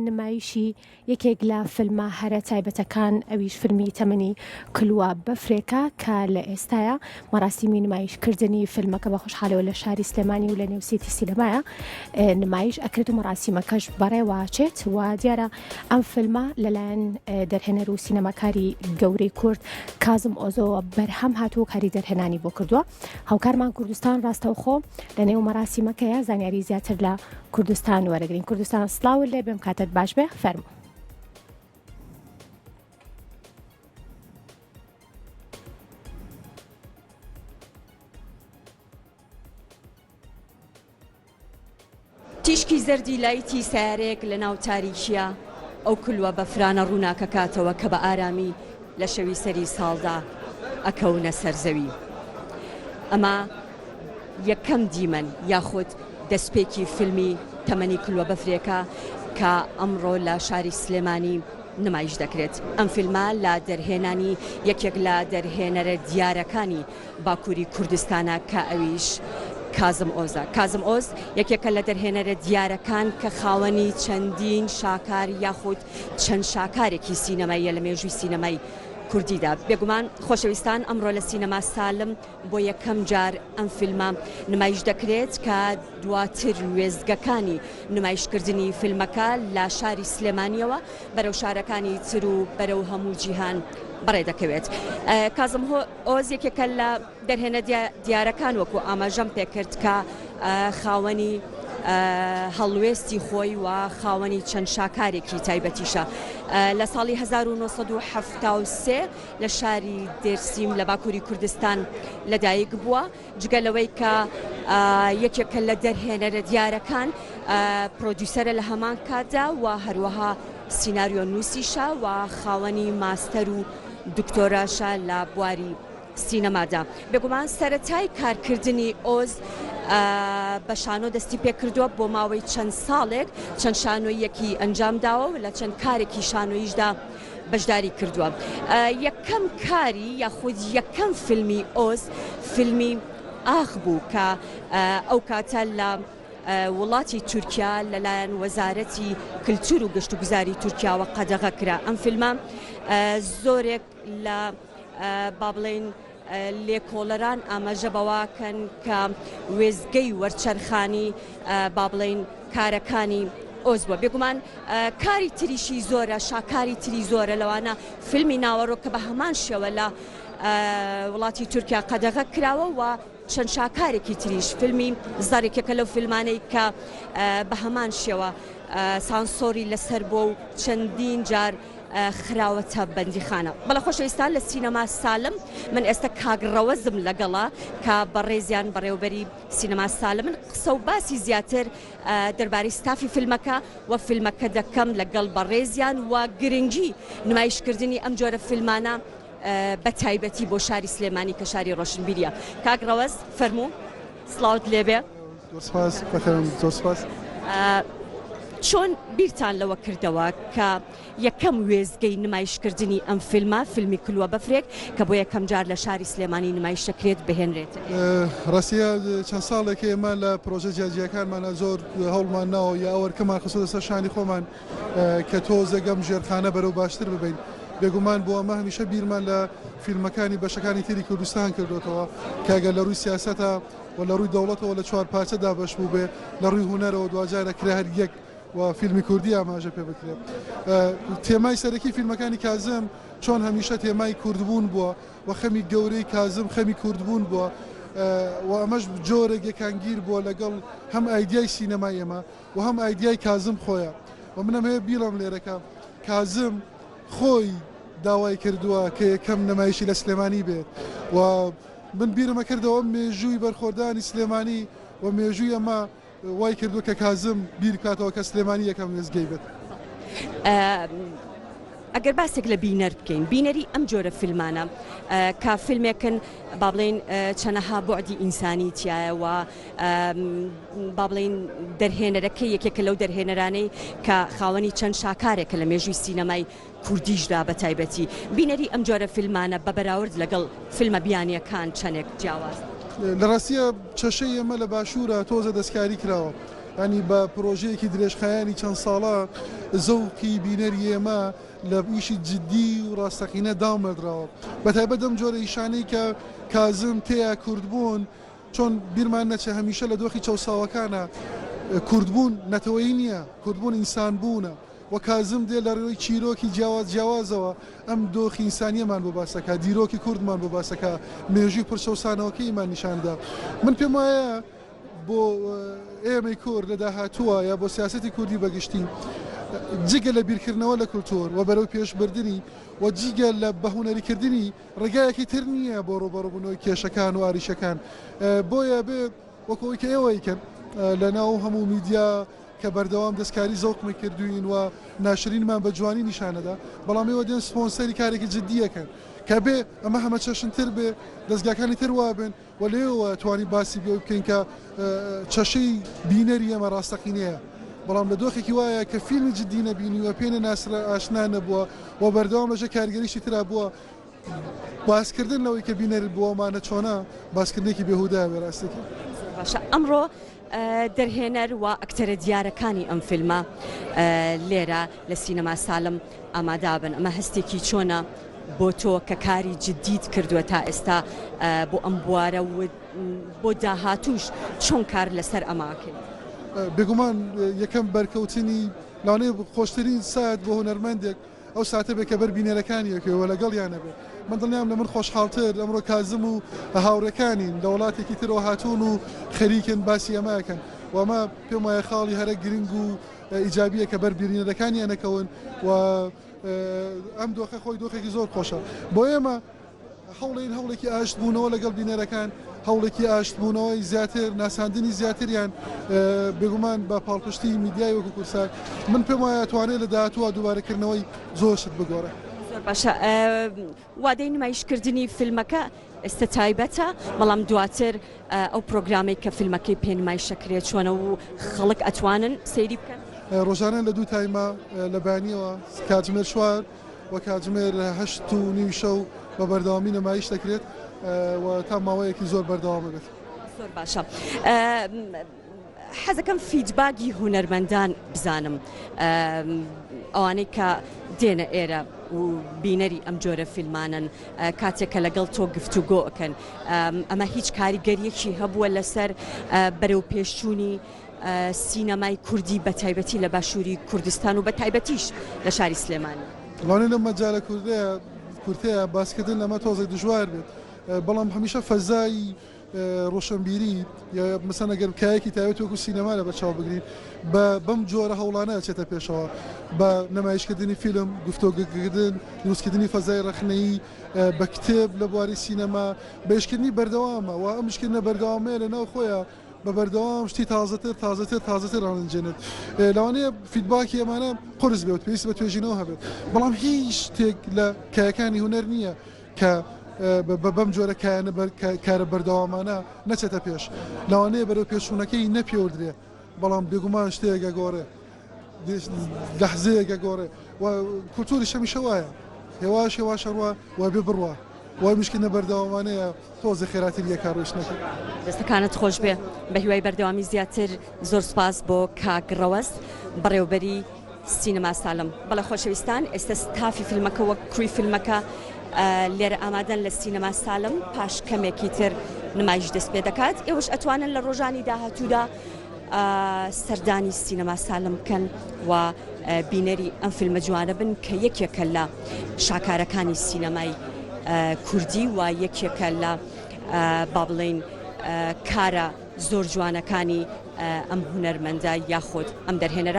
نمایشی یەکێک لە فیلمە هەرە تایبەتەکان ئەویش فیلمی تەمەنی کلوە بەفرێکە کە لە ئێستایا مەراسیمی نمایش کردنی فیلمەکە بە خۆشحاڵەوە لە شاری سلێمانی و لە نێو سیتی سینەمایە نمایش ئەکرێت و مەراسیمەکەش بەڕێوەچێت و دیارە ئەم فیلمە لەلایەن دەرهێنەر و سینەماکاری گەورەی کورد کازم ئۆزۆوە بەرهەم هاتووە و کاری دەرهێنانی بۆ کردووە. هاوکارمان کوردستان ڕاستەوخۆ لە نێو مەراسیمەکەیە زانیاری زیاتر لە کوردستان وەرەگرین کوردستان سڵاوت لێ بێم کاتت باش بێ فەرموو. تیشکی زەردی لایتی سەیارەیەک لە ناو تاریکییە ئەو کلوە بەفرانە ڕووناکەکاتەوە کە بە ئارامی لە شەوی سەری ساڵدا ئەکەونە سەر زەوی. ئەمە یەکەم دیمەن یاخود دەستپێکی فیلمی تەمەنی کلوە بەفرێکە کە ئەمڕۆ لە شاری سلێمانی نمایش دەکرێت. ئەم فیلمە لە دەرهێنانی یەکێک لە دەرهێنەرە دیارەکانی باکووری کوردستانە کە ئەویش کازم ئۆزە. کازم ئۆز یەکێکە لە دەرهێنەرە دیارەکان کە خاوەنی چەندین شاکار یاخود چەند شاکارێکی سینەماییە لە مێژووی سینەمای کوردیدا. بێگومان خۆشەویستان ئەمڕۆ لە سینەما سالم بۆ یەکەم جار ئەم فیلمە نمایش دەکرێت کە دواتر وێستگەکانی نمایشکردنی فیلمەکە لە شاری سلێمانیەوە بەرەو شارەکانی تر و بەرەو هەموو جیهان بەڕێ دەکەوێت. کازم ئۆز یەکێکە لە دەرهێنە دیارەکان وەکو ئاماژەم پێکرد کە خاوەنی هەڵوێستی خۆی و خاوەنی چەند شاکارێکی تایبەتیشە. لە ساڵی 1973 لە شاری دێرسیم لە باکووری کوردستان لەدایک بووە. جگە لەوەی کە یەکێکە لە دەرهێنەرە دیارەکان، پرۆدیوسەرە لە هەمان کاتدا و هەروەها سیناریۆ نووسیشە و خاوەنی ماستەر و دکتۆراشە لە بواری سینەمادا. بێگومان سەرەتای کارکردنی ئۆز بە شانۆ دەستی پێکردووە، بۆ ماوەی چەند ساڵێک چەند شانۆییەکی ئەنجامداوە و لە چەند کارێکی شانۆییشدا بەشداری کردووە. یەکەم کاری یاخود یەکەم فیلمی ئۆز فیلمی ئاخ بوو کە ئەو کاتە لە وڵاتی تورکیا لەلایەن وەزارەتی کلتور و گەشتوگوزاری تورکیاوە قەدەغە کرا. ئەم فیلمە زۆرێک لە با بڵێین لێکۆڵەران ئاماژە بەوەکەن کە وێستگەی وەرچەرخانی با بڵێین کارەکانی ئۆز بووە. بێگومان کاری تریشی زۆرە، شاکاری تری زۆرە لەوانە فیلمی ناوەڕۆک کە بە هەمان شێوە لە وڵاتی تورکیا قەدەغە کراوە و چەند شاکارێکی تریش، فیلمی زەڕ یەکێکە لەو فیلمانەی کە بە هەمان شێوە سانسۆری لەسەر بووە و چەندین جار خراوەتە بەندیخانە. بەڵێ خۆشەویستان لە سینەما سالم من ئێستا کاک ڕەوەزم لەگەڵە کە بەڕێزیان بەڕێوەبەری سینەما سالمن قسە و باسی زیاتر دەربارەی ستافی فیلمەکە و فیلمەکە دەکەم لەگەڵ بەڕێزیان و گرنگی نمایشکردنی ئەم جۆرە فیلمانە بە تایبەتی بۆ شاری سلێمانی کە شاری ڕۆشنبیریە. کاک ڕەوەز فەرموو سڵاوت لێبێ. زۆر سپاس بەخێربێن زۆر سپاس. چۆن بیرتان لەوە کردەوە کە یەکەم وێستگەی نمایشکردنی ئەم فیلمە، فیلمی کلوە بەفرێک کە بۆ یەکەم جار لە شاری سلێمانی نمایش دەکرێت، بهێنرێتە ئێرە؟ ڕاستیە چەند ساڵێکە ئێمە لە پرۆژە جیاجیاکانمانا زۆر هەوڵمان ناوە یا ئەو ئەرکەمان خستۆتە سەر شانی خۆمان کە تۆزێک ئەم ژێرخانە بەرەو باشتر ببەین. بێگومان بۆ ئەمە هەمیشە بیرمان لە فیلمەکانی بەشەکانی تری کوردستان کردۆتەوە کە گەر لە ڕووی سیاسەتە و لە ڕووی دەوڵەتەوە لە چوارپارچە دابەش بووبێ، لە ڕووی هونەرەوە دواجار ئەکرێ هەر یەک و فیلمی کوردی ئاماژە پێ بکرێت. تێمای سەرەکی فیلمەکانی کازم چۆن هەمیشە تێمای کوردبوون بووە و خەمی گەورەی کازم خەمی کوردبوون بووە و ئەمەش جۆرێک یەکانگیر بووە لەگەڵ هەم ئایدیای سینەمای ئێمە و هەم ئایدیای کازم خۆیە و من ئەمەوێ بیڵێم لێرە کە کازم خۆی داوای کردووە کە یەکەم نمایشی لە سلێمانی بێت و من بیرم ئەکردەوە مێژووی بەرخۆدانی سلێمانی و مێژووی ئەمە وای کردووە کە کازم بیر بکاتەوە کە سلێمانی یەکەم وێستگەی بێت. ئەگەر باسێک لە بینەر بکەین، بینەری ئەم جۆرە فیلمانە کە فیلمێکن با بڵێین چەنەها بوعدی ئینسانی تیایە و با بڵێین دەرهێنەرەکەی یەکێکە لەو دەرهێنەرانەی کە خاوەنی چەند شاکارێکە لە مێژووی سینەمای کوردیشدا بە تایبەتی بینەری ئەم جۆرە فیلمانە بە بەراورد لەگەڵ فیلمە بیانییەکان چەندێک جیاوازن؟ لە ڕاستیا چەشەی ئێمە لە باشوورا تۆزە دەستکاری کراوە. یانی بە پرۆژەیەکی درێژخایەنی چەند ساڵە زەوقی بینەری ئێمە لە ئیشی جدی و ڕاستەقینە دامەزراوە بەتایبەت ئەم جۆرە ئیشانەی کە کازم تێیا کوردبوون چۆن بیرمان نەچێ هەمیشە لە دۆخی چەوساوەکانە کوردبوون نەتەوەیی نییە کوردبوون ئینسانبوونە و کازم دێ لە ڕێی چیرۆکی جیاواز جیاوازەوە ئەم دۆخی ئینسانیەمان بۆ باسەکا دیرۆکی کوردمان بۆ باسەکا مێژووی پڕ چەوسانەوەکەیمان نیشاندا من پێم وایە بۆ ئێمەی کورد لە داهاتووە یا بۆ سیاسەتی کوردی بە گشتی جگە لە بیرکردنەوە لە کولتوور و بەرەو پێشبردنی و جگە لە بە هونەریکردنی ڕێگایەکی تر نییە بۆ ڕووبەڕووبوونەوەی کێشەکان و ئاریشەکان بۆیە بێ وەکو ئەوەی کە ئێوە ئەیکەن لە ناو هەموو میدیا کە بەردەوام دەستکاری زەوقمی کردووین و ناشرینمان بە جوانی نیشانەدا بەڵام ئێوە دێن سپۆنسەری کارێکی جدی ئەکەن کە بێ ئەمە هەمەچەشنتر بێ دەزگاکانی تر وابن و لێوە توانی باسی بۆی بکەین کە چەشەی بینەری ئێمە ڕاستەقینەیە بەڵام لە دۆخێکی وایە کە فیلمی جدی نەبینیوە پێ نەناسرا ئاشنا نەبووە و بەردەوام لەژێر کاریگەریی ترا بووە باسکردن لەوەی کە بینەر بۆمانە چۆنە باسکردنێکی بێهودایە بێ ڕاستێکی. زۆر باشە ئەمڕۆ دەرهێنەر و ئەکتەرە دیارەکانی ئەم فیلمە لێرە لە سینەما سالم ئامادابن ئەمە هەستێکی چۆنە بۆ تۆ کە کاری جدیت کردووە تا ئێستا بۆ ئەم بوارە و بۆ داهاتووش چۆن کار لەسەر ئەمە ئەکەیت؟ بێگومان یەکەم بەرکەوتنی لەوانەیە خۆشترین سات بۆ هونەرمەندێک ئەو ساتە بێت کە بەر بینەرەکانی ئەکەوێ و لەگەڵیان ئەبێ. من دڵنیام لە من خۆشحاڵتر ئەمڕۆ کازم و هاوڕێکانین لە وڵاتێکی ترەوە هاتوون و خەریکن باسی ئەمە ئەکەن و ئەمە پێم وایە خاڵی هەرە گرنگ و ئیجابییە کە بەر بینەرەکانیان ئەکەون و ئەم دۆخە خۆی دۆخێکی زۆر خۆشە بۆ ئێمە. هەوڵین هەوڵێکی ئاشتبوونەوە لەگەڵ بینەرەکان، هەوڵێکی ئاشتبوونەوەی زیاتر، ناساندنی زیاتریان، بێگومان بە پاڵپشتی میدیای وەکو کوردسات، من پێم وایە ئەتوانێت لە داهاتووە دووبارەکردنەوەی زۆر شت بگۆڕێ. زۆر باشە وادەی نمایشکردنی فیلمەکە ئێستا تایبەتە، بەڵام دواتر ئەو پرۆگرامەی کە فیلمەکەی پێ نمایشەکرێ چۆنە و خەڵک ئەتوانن سەیری بکەن؟ ڕۆژانە لە دوو تایمە لە بەیانیەوە کاتژمێر چوار و کاتژمێر 8:30 شەو بە بەردەوامی نمایش دەکرێت و تا ماوەیەکی زۆر بەردەوام دەبێت. زۆر باشە حەزەکەم feedback ی هونەرمەندان بزانم ئەوانەی کە دێنە ئێرە و بینەری ئەم جۆرە فیلمانەن کاتێک کە لەگەڵ تۆ گفتوگۆ ئەکەن ئەمە هیچ کاریگەریەکی هەبووە لەسەر بەرەو پێشچوونی سینەمای کوردی بە تایبەتی لە باشووری کوردستان و بە تایبەتیش لە شاری سلێمانی. لەوانەیە لەم مەجالە کوردەیە کورتەیە باسکردن لەمە تۆزێک دژوار بێت بەڵام هەمیشە فەزای ڕۆشنبیری یا مەسەن ئەگەر کایەکی تایبەت وەکو سینەما لەبەر چاو بگرین بە بەم جۆرە هەوڵانە ئەچێتە پێشەوە بە نمایشکردنی فیلم گفتۆگەکردن دروستکردنی فەزای ڕەخنەیی بە کتێب لە بواری سینەما بە ئیشکردنی بەردەوامە و ئەم ئیشکردنە بەردەوامەیە لە ناو خۆیە بە بەردەوام شتی تازەتر تازەتر تازەتر ڕانجێنێت لەوانەیە feedback ی ئەمانە قورس بێت پێویست بە توێژینەوە هەبێت بەڵام هیچ شتێک لە کایەکانی هونەر نییە کە بەم جۆرە کایانە کارە بەردەوامانە نەچێتە پێش لەوانەیە بەرەو پێشچوونەکەی نەپێوردرێ بەڵام بێگومان شتێک ئەگۆڕێ لەحزەیەک ئەگۆڕێ و کولتوریش هەمیشە وایە هێواش هێواش ئەڕوا و بێ بڕوا و ئەمیشکردنە بەردەوامانەیە تۆزێ خێراتر یەکا ڕۆیشتنەکەی. دەستەکانت خۆش بێ بەهیوای بەردەوامی زیاتر زۆر سوپاس بۆ کاک ڕەوەز بەڕێوبەری سینەما سالم. بەڵێ خۆشەویستان ئێستا ستافی فیلمەکە وەک crew ی فیلمەکە لێرە ئامادەن لە سینەما سالم پاش کەمێکی تر نمایش دەست پێ دەکات ئێوەش ئەتوانن لە ڕۆژانی داهاتوودا سەردانی سینەما سالم بکەن و بینەری ئەم فیلمە جوانە بن کە یەکێکە لە شاکارەکانی سینەمای کوردی و یەکێکە لە با بڵین کارە زۆر جوانەکانی ئەم هونەرمەندە یاخود ئەم دەرهێنەرە.